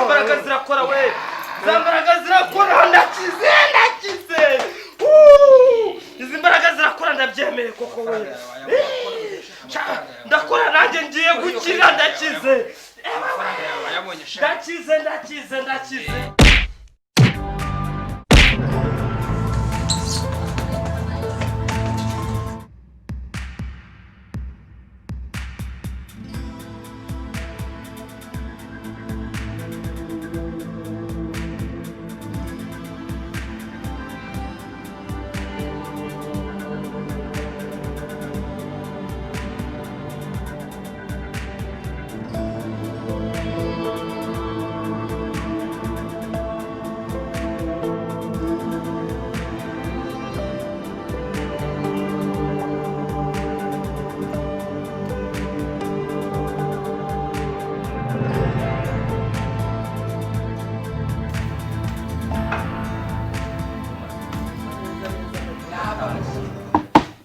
Imbaraga zirakora we, za mbaraga zirakora, ndakize, ndakize. Izi mbaraga zirakora, ndabyemeye koko we. Ndakora nanjye, ngiye gukira, ndakize, ndakize, ndakize, ndakize.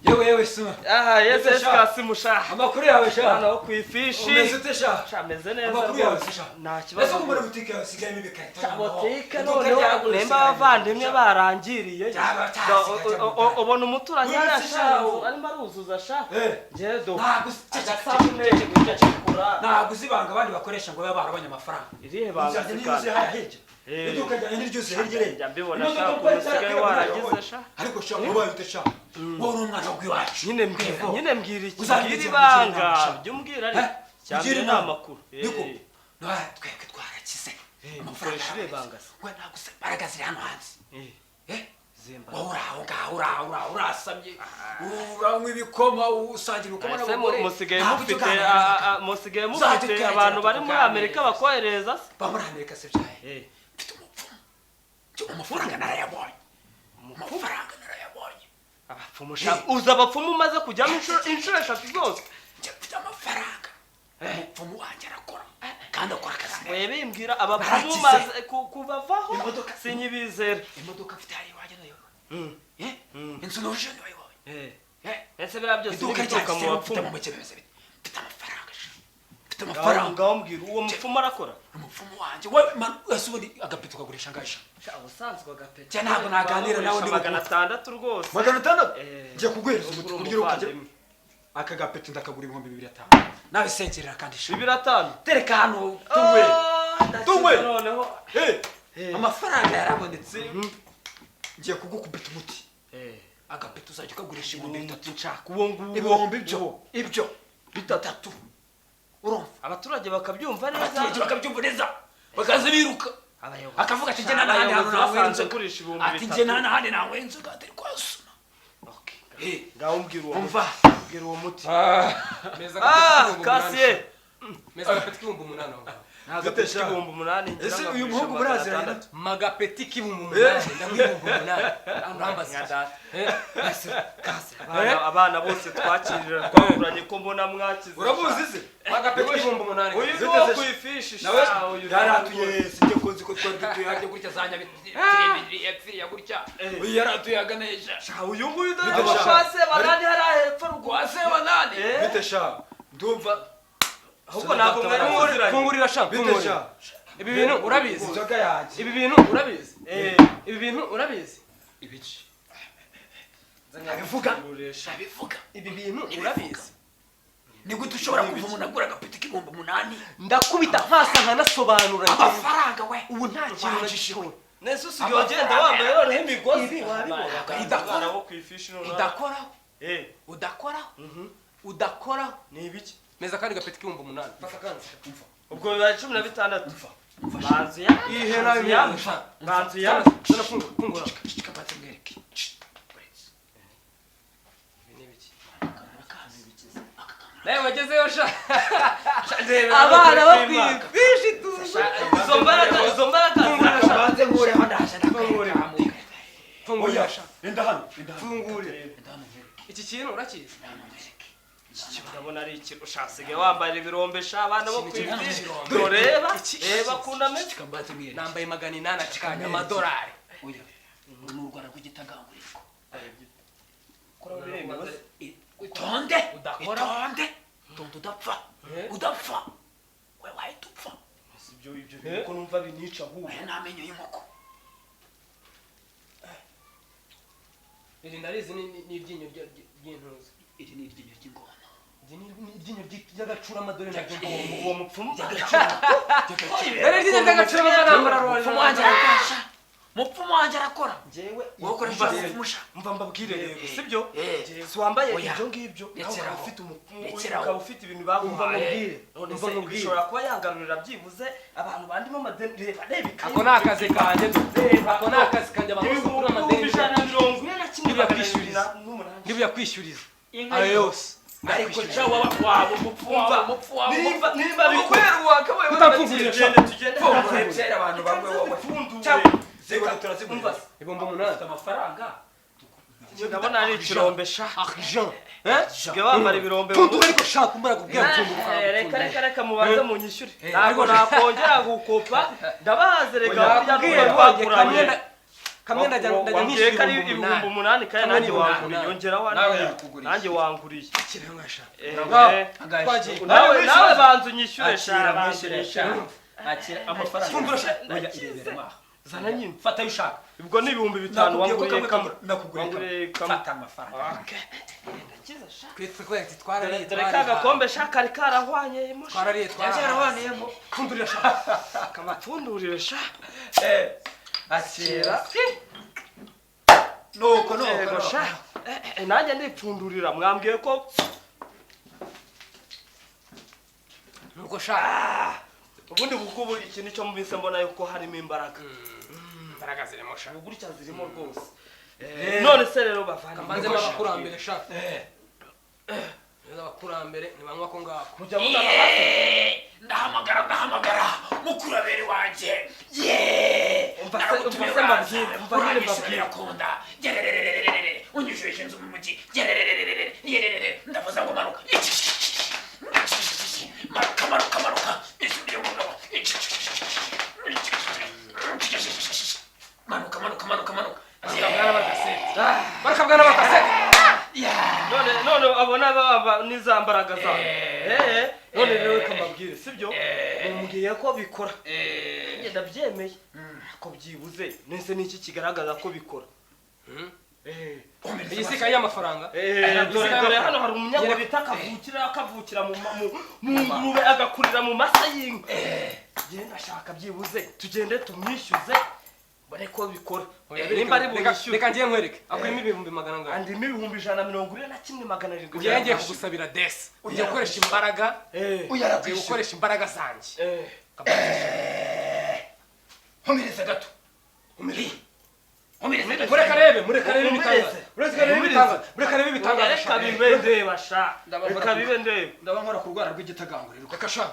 Yewe yewe, Sima. Aha, yes, yes. Sha. Kasimu sha. Amakuru yawe sha? Hano ku ifishi. Umeze ute sha? Sha, meze neza Amakuru yawe rwose. se sha? Nta Ese kibazo. ko muri butike yawe usigayemo ibikarito? Botike Iduka noneho ryawe nimba usigayemo abavandimwe sha. barangiriye. Byaba cyasigaye cyane. Ubona umuturanyi Uyu hariya si sha, sha. arimo aruzuza sha. Eh. Ngedo Ntabwo agasabune kugura. Ntabwo uzi ibanga abandi bakoresha ngo babe barabonye amafaranga. Irihe banga? Ijyanye n'iryuzuye hariya hirya. Eh. Iduka ryanjye n'iryuzuye hirya iriya. Njya mbibona Imodoka sha, uko ukuntu usigaye itara waragize sha. Ariko sha, wabaye ute sha? Wowe uri umwana w'iwacu. Nyine mbwira, nyine mbwira iki? Uzabwira Mbwira iki? ibanga Sha. jya umbwira ariko Eh? cyangwa Ugira ni inama. amakuru. Niko. Eh. No, twebwe twarakize. Eh, Amafaranga mukoresha irihe yarabonetse. banga se? We ntabwo uzi imbaraga ziri hano hanze. Eh, Eh? zimba. Wowe uri aho ngaho, uri aho, uri aho, urasamye, uranywa ibikoma, usangira ibikoma Ese n'abagore. musigaye Ntabwo mufite ujya uganira n'abagabo. musigaye Uzajya mufite utwegera abantu bari muri tukuganirize. Amerika bakohereza se? Ba muri Amerika se byahe? Eh, Mfite umupfumu. Njye amafaranga narayabonye, amafaranga narayabonye. Abapfumu sha, uzi abapfumu umaze kujyamo inshuro eshatu zose? Njye mfite amafaranga, umupfumu wanjye arakora kandi akora akazi neza. Oya, bimbwira abapfumu. Narakize. Maze kubavaho Imodoka- sinyibizera. Imodoka mfite hariya iwanjye nayo. Eh? Inzu nuje ntiwayibonye? Eh, Eh? ese biriya byose Iduka n'ibituruka mu ryanjye mfite bapfumu? mu mujyi bimeze bite? Mfite amafaranga sha, mfite Ngaho amafaranga. ngaho mbwira, uwo mupfumu arakora? Umupfumu wanjye we man, ese ubundi agapito kagurisha angahe sha? Sha, ubusanzwe agapeti Njye ntabwo naganira nawe ndi 600 rwose. 600? Eh. Ngiye kuguhereza umuti Uri kugira ukajya umuvandimwe. Aka gapeti ndakagura 2500, nawe sengerera kandi sha. 2500? Tereka hano tunywe. Ah, ndakize. Tunywe. Noneho. Eh, Eh. amafaranga yarabonetse, ngiye kugukubita umuti. Eh, Agapeti uzajya ukagurisha 3000. Nshaka uwo nguwo. Ibihumbi ibyo ibyo bitatu, urumva? Abaturage bakabyumva neza. Abaturage bakabyumva neza, bakaza biruka. Abayobozi. Akavuga ati: "Njye nta n'ahandi hantu Abayobozi nanywera basanze inzoga." kurisha ibihumbi Ati: bitatu. "Njye nta n'ahandi nanywera inzoga atari kwa Suma." Okay. Eh, Ngaho mbwira uwo umva. muti. Mbwira uwo muti. Meza Ah, agapeti k'ibihumbi umunani. Kasiye. Meza agapeti k'ibihumbi 8 aho ngaho. Nta gapeti k'ibihumbi 8 ngira Ese ngo uyu agurishe muhungu magana muraziranye? atandatu. Magapeti k'ibihumbi 8, ndaguha 8000, urambaza. Nka data. Eh, Abana bose twakirira twakuranye ko mbona mwakize. Uramuzi se? Magapeti k'ibihumbi 8. Uyu ni uwo ku ifishi sha. Nawe Uyu yaratuye, sijye ko nzi ko twari dutuye harya gutya za Nyabitiri yapfiriye gutya, uyu yaratuye agana ejo. Sha, uyu nguyu dore Bite ko sha? kwa Sebanani hariya hepfo ruguru. Kwa Sebanani? Eh. Bite sha, ndumva Ahubwo ntabwo mwari muziranye. Fungurira sha. Bite Fungurira. sha? Ibi bintu urabizi? Inzoga yanjye. Ibi bintu urabizi? Eh. Ibi bintu urabizi? Ibiki abivuga? Gurisha. Abivuga. Ibi bintu urabizi? Ni gute ushobora kuva umuntu agura agapeti k'8000? Ndakubita nkasa nkanasobanura njyewe. Amafaranga we! Ubu nta kintu na Wanjije we. gito. Nese usigaye ugenda wambaye noneho imigozi? Ibi wabibona? Idakora. Abana bo ku ifishi noneho. Udakoraho. Eh, Udakoraho, udakoraho. Ni ibiki? Meza kandi gapeti k'ibihumbi 8, fata kandi. Ubwo bibaye 16. Banzu ya. Ihe nawe. Banzu ya. Sha. Banzu ya. Zana, fungura, fungura. Cicika mbanze mwereke. Ibi ni ibiki nawe wagezeyo sha? Abana bo ku ifishi tuzi. Izo mbaraga, izo mbaraga. Mbanze nkureho, ndaje ndakwereka. Fungurira sha. Enda hano, enda hano. Fungurira. Enda hano mwereke. Iki kintu urakizi? Enda hano mwereke. Ndabona ari ikintu ushasigaye wambaye ibirombe sha, abana bo ku Iki kintu ifishi. kirombe. Doreba, Iki- reba kuntu ameze. Cicika mbanze mwereke. Nambaye 800 akanya amadolari. Oya. Uru ni urwara rw'igitagangurirwa. Itonde, itonde, itonde, udapfa, udapfa, we wahita upfa. Ibyo bintu ko numva binica ahubwo. Aya ni amenyo y'inkoko. Iri ndarizi ni iryinyo ry'intuza. Iri ni iryinyo ry'ingona. Iri ni iryinyo ry'agacurama dore naryo. Uwo mupfumu Dore iryinyo ry'agacurama nambara Mupfumu wanjye arakora. Mupfumu wanjye arakora. Njyewe Wowe ukoresha umupfumu sha. Mva mbabwire rero, sibyo? Si wambaye ibyo ngibyo, Rekeraho. ukaba ufite umupfumu, Rekeraho. ukaba ufite ibintu baguhaye. None Umva se nkubwire. bishobora kuba yangarurira byibuze abantu bandimo amadeni? Reba, reba ikayi. Ako ni akazi kanjye. Ako ni akazi kanjye, abantu bose kuri amadeni. 1418. Ntibiyakwishyuriza. Ayo yose. Ariko ca waba umupfu, waba umupfu, waba umupfu. Nimba bikorera wakabaye. Utamfungurira sha. Tugende, tugende. Byera abantu bamwe wowe. Zeka turazigurira. 8000. Ufite amafaranga. Ndabona ari ikirombe sha. Argent. Sigaye bambara ibirombe. Pfundura ariko shaka umbara kubwira pfundura. Reka, reka, reka, mubanze munyishyure. Ntabwo nakongera gukopa, ndabahaze. Reka Nakubwiye burya ngo twakuranye. Kamwe ndajya Wambwiye ko ari nkishyura 8000, kandi Kamwe nanjye ni wanguriye. 8000. Yongeraho Nawe andi. yakuguriye. Nanjye wanguriye. Kiranga sha. Twagiye. Nawe banza unyishyure sha. Akira Banza mwishyure sha. unyishyure. Akira amafaranga. Pfundura sha. Oya, irebere maha. Zana nyine. Fata ayo ushaka. Ubwo ni 5000. Nakubwiye ko Wanguriye kamwe kamwe. nakuguriye Wanguriye kamwe. kamwe. Fata amafaranga. Twitwe ko ati twarariye. Dore ka gakombe sha kari karahwanyemo sha. Twarariye, twarariye. Yarahwaniyemo. Pfundurira sha. Kamapfundurire sha. Akira. Nuko nuko. Yego sha. Nanjye ndipfundurira, mwambwiye ko Nuko sha. Ubundi bukubu iki nicyo mubise mbona yuko harimo imbaraga. Imbaraga zirimo sha. Ubu gutya zirimo rwose. None se rero bavandimwe, Mbanze abakurambere sha. Neza abakurambere ntibanywa ko ngako. mujya munana hasi. Ndahamagara, ndahamagara mukurabere wanjye. Yeee! Umva se, umva se mbabwire, umva nyine mbabwire. Birakunda. Gerererererere. Unyujuje inzu mu mujyi. Gerererererere. Yererere. Ndavuze ngo manuka. Manuka, manuka, manuka. Isubiye mu mugabo. Manuka, manuka, manuka, manuka. Barakabwana bakasete. None abona baba n'iza mbaraga zabo. None rero reka mbabwire, sibyo? Mumbwiye ko bikora, nanjye ndabyemeye ko byibuze. Nese niki kigaragaza ko bikora? Iyi si ikayi y'amafaranga. Dore hano hari umunyaguru bita kavukira, akavukira mu ngurube, agakurira mu mase y'inka. Genda ashaka byibuze tugende tumwishyuze, mbone ko bikora. Nimba ari bunyishyure. Reka ngiye nkwereke. Akuyemo 400,000. Andimo 141700. Ngiye ngiye kugusabira desi. Ugiye gukoresha imbaraga. Ugiye gukoresha imbaraga zanjye. Nkomereza gato. Nkomereza gato. Mureka rebe, mureka rebe ibitangaza. Mureka rebe ibitangaza. Mureka rebe ibitangaza. Reka bibe ndeba sha. Reka bibe ndeba. Ndaba nkora ku rwara rw'igitagangurirwa. Reka sha.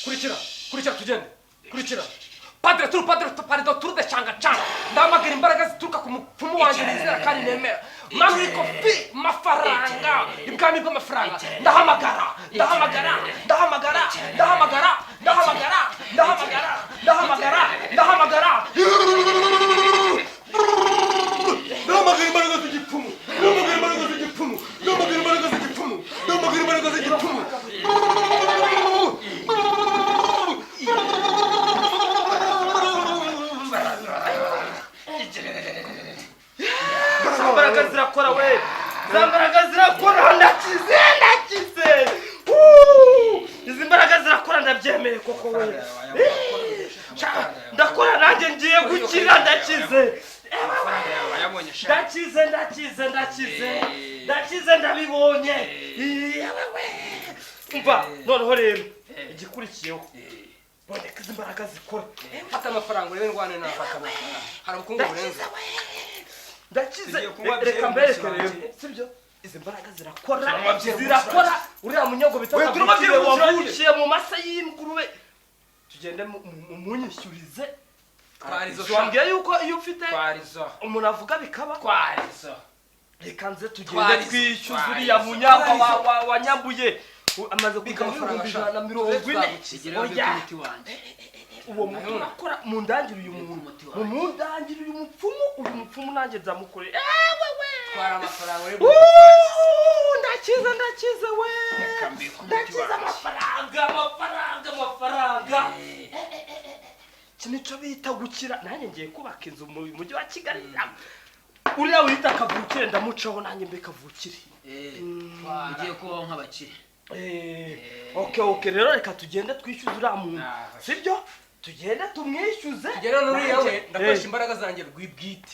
Kurikira, kurikira tugende. Kurikira. Padre turu padre parido turu de changa changa. Ndahamagara imbaraga zituruka ku mupfumu wanjye nizera kandi nemera. Manu ikofi mafaranga. Ibwami bw'amafaranga. Ndahamagara, ndahamagara, ndahamagara, ndahamagara, ndahamagara, ndahamagara, ndahamagara, ndahamagara. Ndahamagara imbaraga z'igipfumu. Ndahamagara imbaraga z'igipfumu. Ndahamagara imbaraga z'igipfumu. Ndahamagara imbaraga z'igipfumu. Za mbaraga zirakora we. Za mbaraga zirakora, ndakize, ndakize. Woo! Izi mbaraga zirakora, ndabyemeye koko we. Sha, ndakora nanjye ngiye gukira, ndakize. Wayabonye sha. Ndakize, ndakize, ndakize. Ndakize, ndabibonye. Yewe we. Umva, noneho rero igikurikiyeho. Boneka izi mbaraga zikora. Fata amafaranga urebe ndwane nawe. Hari ubukungu burenze. Ndakize. Tugiye kunywa Reka byeri mbereke umunsi rero, wanjye. sibyo? Izi mbaraga zirakora, Turanywa byeri zirakora. Uriya munyago bita We, turanywa byeri Kavukire umunsi wanjye. wavukiye mu mase y'ingurube, tugende munyishyurize. Twarizo sha. Wambwiye yuko iyo ufite Twarizo. umuntu avuga bikaba. Twarizo. Reka nze tugende Twarizo. twishyuze uriya Twarizo. munyagwa wanyambuye. Amaze Bika kujya amafaranga ibihumbi sha. 140. Kigira Oya. umuti wanjye. Uwo muntu urakora, mundangire uyu muntu, mumundangire uyu mupfumu, uyu mupfumu nanjye nzamukorera. Ewe we! Twara amafaranga uri. Uuuu, ndakize, ndakize we! Reka mbike umuti Ndakize. wanjye. Amafaranga, amafaranga, amafaranga! Iki nicyo bita gukira. Nanjye ngiye kubaka inzu mu mujyi wa Kigali. Uriya wita kavukire ndamucaho, nanjye mbe kavukire. Ugiye kubaho nk'abakire. Okay, rero reka tugende twishyuze uriya muntu. Sibyo, tugende tumwishyuze. Tugere n'uriya we, ndakoresha imbaraga zanjye rwibwite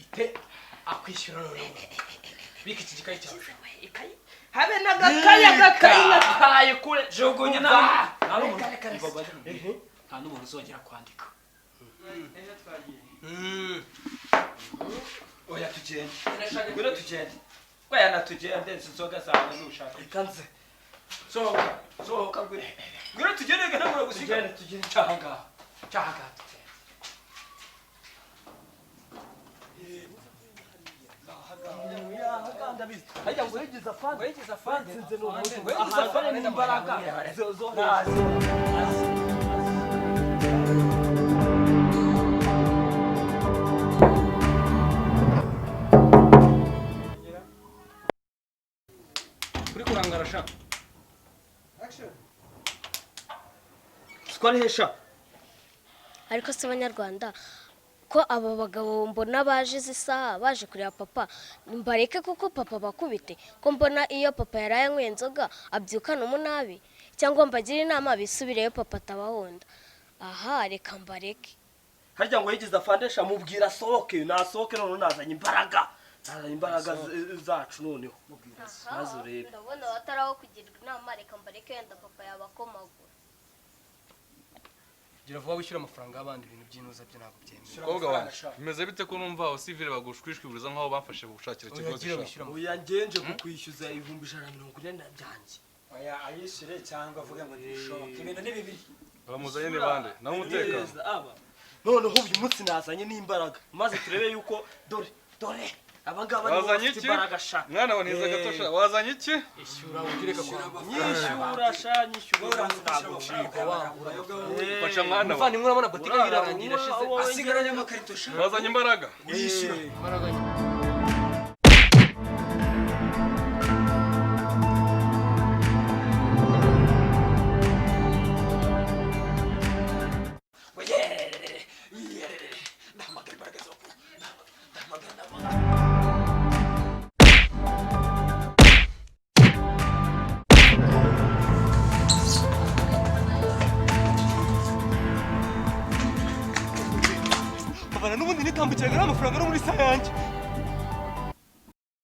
ite akwishyura. Noneho bika iki gikayi cyawe. Ikayi habe n'agakayi, agakayi nataye kure. Jugunya. Umva. Nta n'umuntu. Reka, reka, reka. Nta n'umuntu uzongera kwandika. Oya, tugende, ngwino tugende. Oya, natugende, inzoga zawe nushaka. Reka nze. Sohoka, sohoka, ngwino, ngwino tugende, ntabwo gusiga. Tugende, tugende. Cyahangaha, cyahangaha, tugende. Harya ngo yigize afande? Yigize afande. Nsinze ni umuntu. Ngo yigize afande. N'imbaraga zo hejuru. Uri kurangara sha. Siko ari hesha. Ariko si abanyarwanda ko aba bagabo mbona baje izi saha baje kureba papa, mbareke kuko papa bakubite, ko mbona iyo papa yaraye anyweye inzoga abyukana umunabi, cyangwa mbagire inama bisubireyo papa atabahonda? Aha, reka mbareke. Harya ngo yigize afande sha? Mubwira asohoke, nasohoke. Noneho nazanye imbaraga, nazanye imbaraga zacu noneho, maze urebe. Ndabona bataraho kugirwa inama, reka mbareke, wenda papa yabakomagura. Gira vuba wishyura amafaranga y'abandi, ibintu by'inuza byo ntabwo byemewe. Mukobwa wanjye, bimeze bite ko numva abasivile bagushwishwiburiza nk'aho bamfashe gushakira Oya, ikigozi gira sha? wishyura amafaranga. Oya, ngenje kukwishyuza 140,000 byanjye. Oya, ayishyure cyangwa avuge ngo ntibishoboka, ibintu ni bibiri. Bamuzanye ni bande naho umutekano? Neza, aba noneho uyu munsi nazanye n'imbaraga, maze turebe yuko, dore, dore abangaba nibo Wazanye bafite iki? imbaraga sha. Mwana wa, niza gato sha, wazanye iki? Ishyura, ugire kwanga. Nyishyura sha, nyishyura, uyu munsi ntabwo ncika. Fasha mwana wa. Umuvandimwe, urabona botike irarangira irashize. Asigaranye amakarito sha. Wazanye imbaraga. Yishyura. Imbaraga. Ngo yerere yerere, ndahamagara imbaraga zo, ndahamagara, ndahamagara. Babana n'ubundi nitambukiraga n'amafaranga no muri saha yanjye.